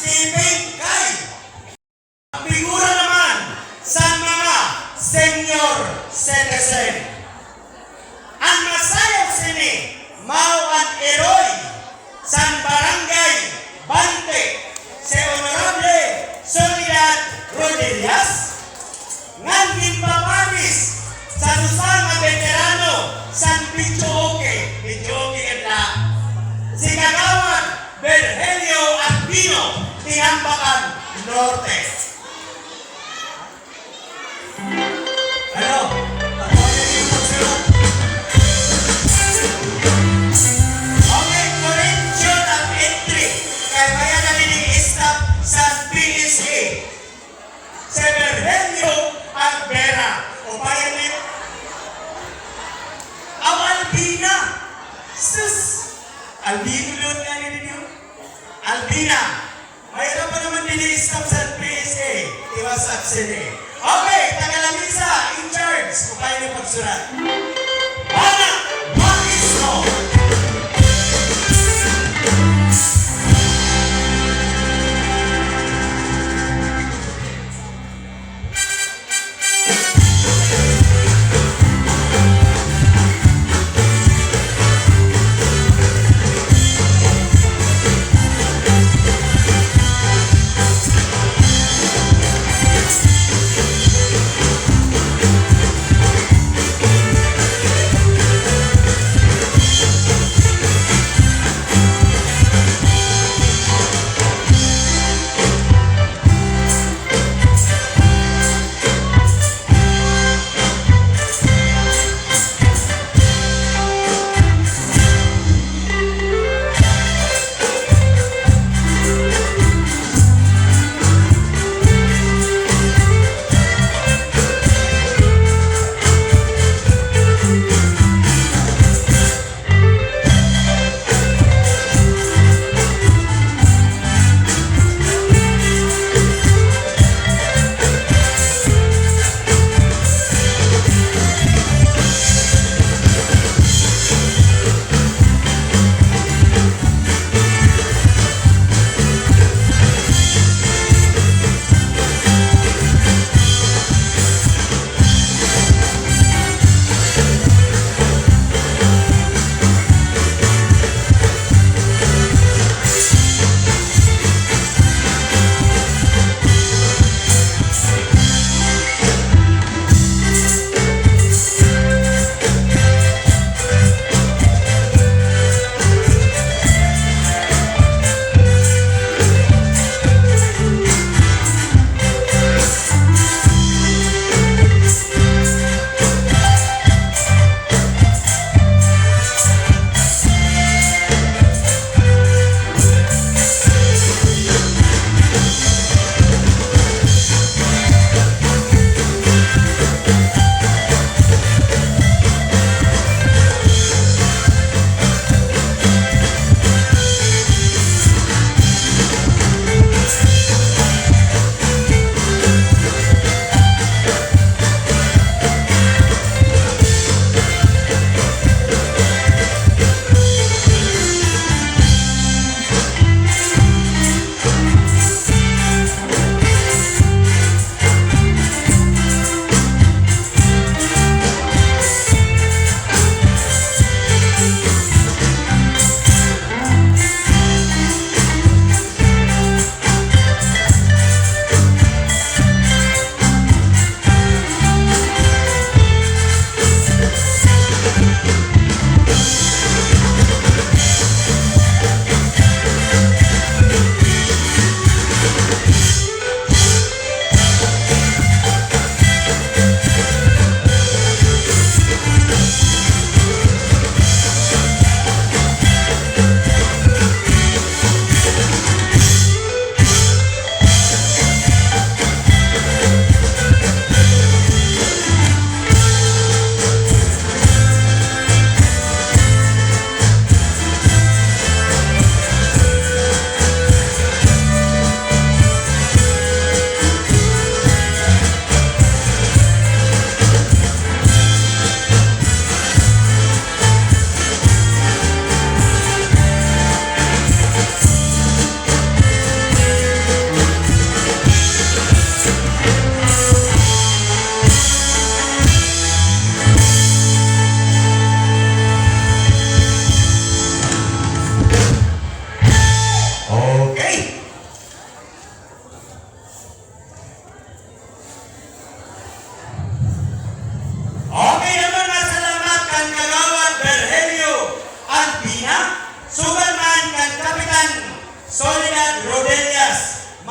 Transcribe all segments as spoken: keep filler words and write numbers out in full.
Siping kay figura naman san mga senior citizen. An masayaw sini mao an iroy san Barangay Bante, si Honorable Soledad Rodillas, ngan ginpapanis san usa nga beterano san videoke, videoke gad la, si Kagawad Virgilio Aquino, Tinambacan Norte. Ano? Patuloy niyo pagsulat. Okay, correction of entry. Kay may-ada didi staff san P S A. Si Virgilio Albera. Upayan niyo. Aw, Albina. Sus! Albino liwat ngani ninyo. Albina. May-ada pa naman didi staff san P S A. Tiwasak sini. Okay, taga-lamisa, in charge. Upayan niyo pagsulat. Bana, maestro.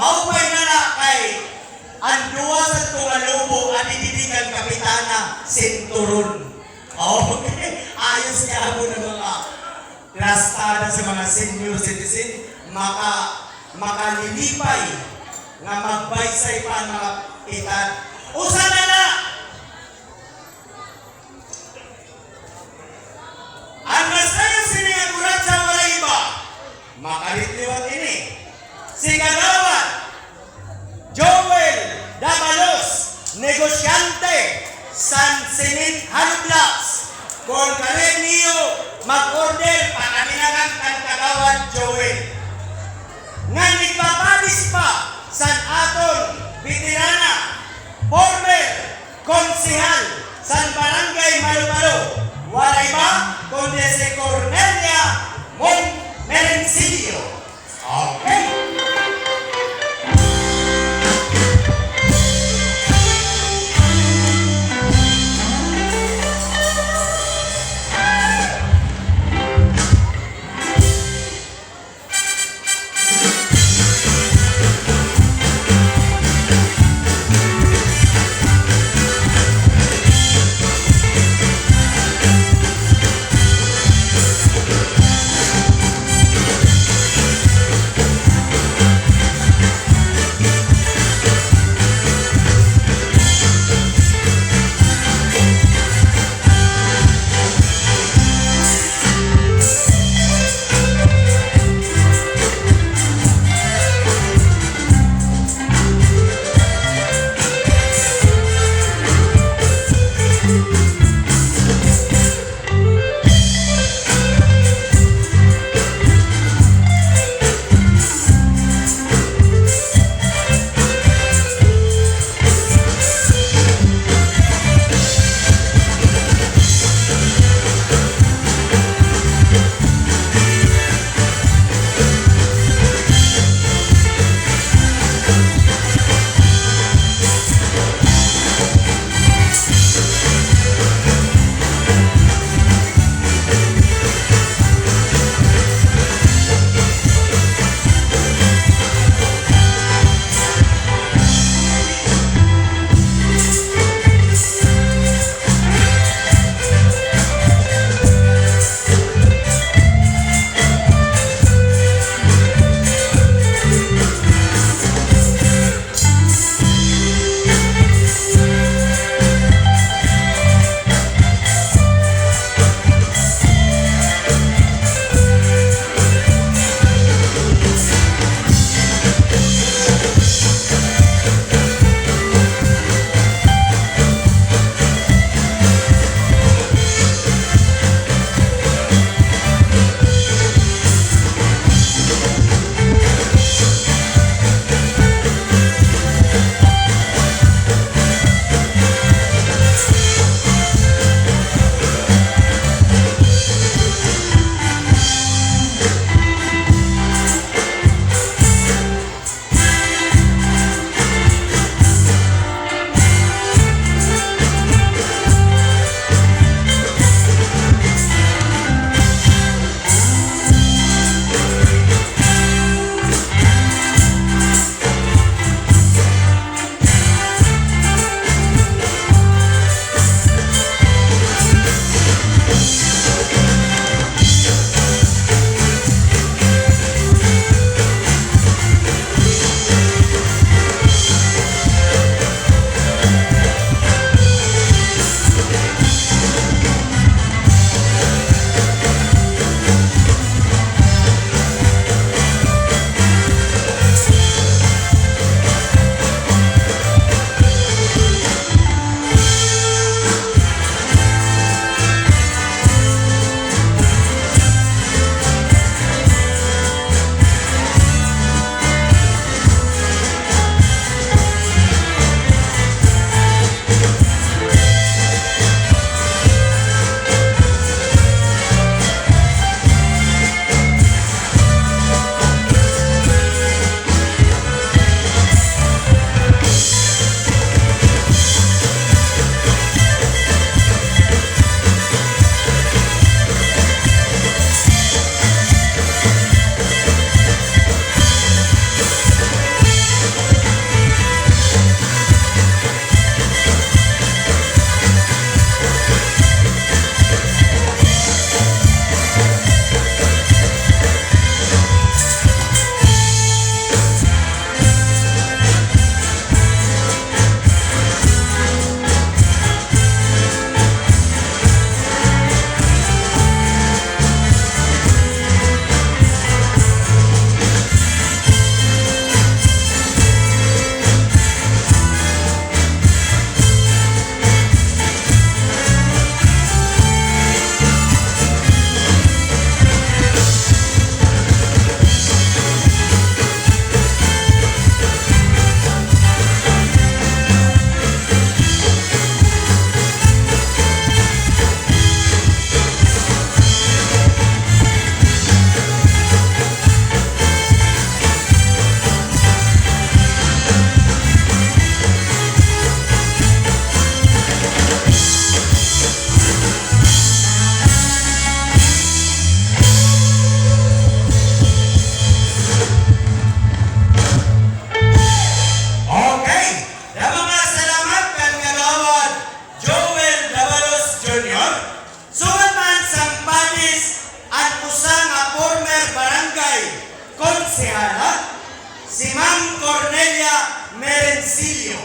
Maupay na la kay an duha sadto nga lubo adi didi kan kapitana, sinturon. Okay. Ayos kay amo na mga trastada sa mga senior citizen, maka-, makalilipay nga magbaysay pa an mga pitad. Usa na la. An nasayaw sini nga kuratsa waray iba, makarit liwat ini, si Kagawad Joel Davalos, negosyante san cement hollow blocks. Kon kari niyo mag-order, pakabinagan kan Kagawad Joel. Ngan igpapadis pa san aton beterana, former konsehal san Barangay Malupalo, waray iba kundi si Cornelia Mon Merencillo. Okay. An usa nga former barangay konsehala, si Ma'am Cornelia Merencillo.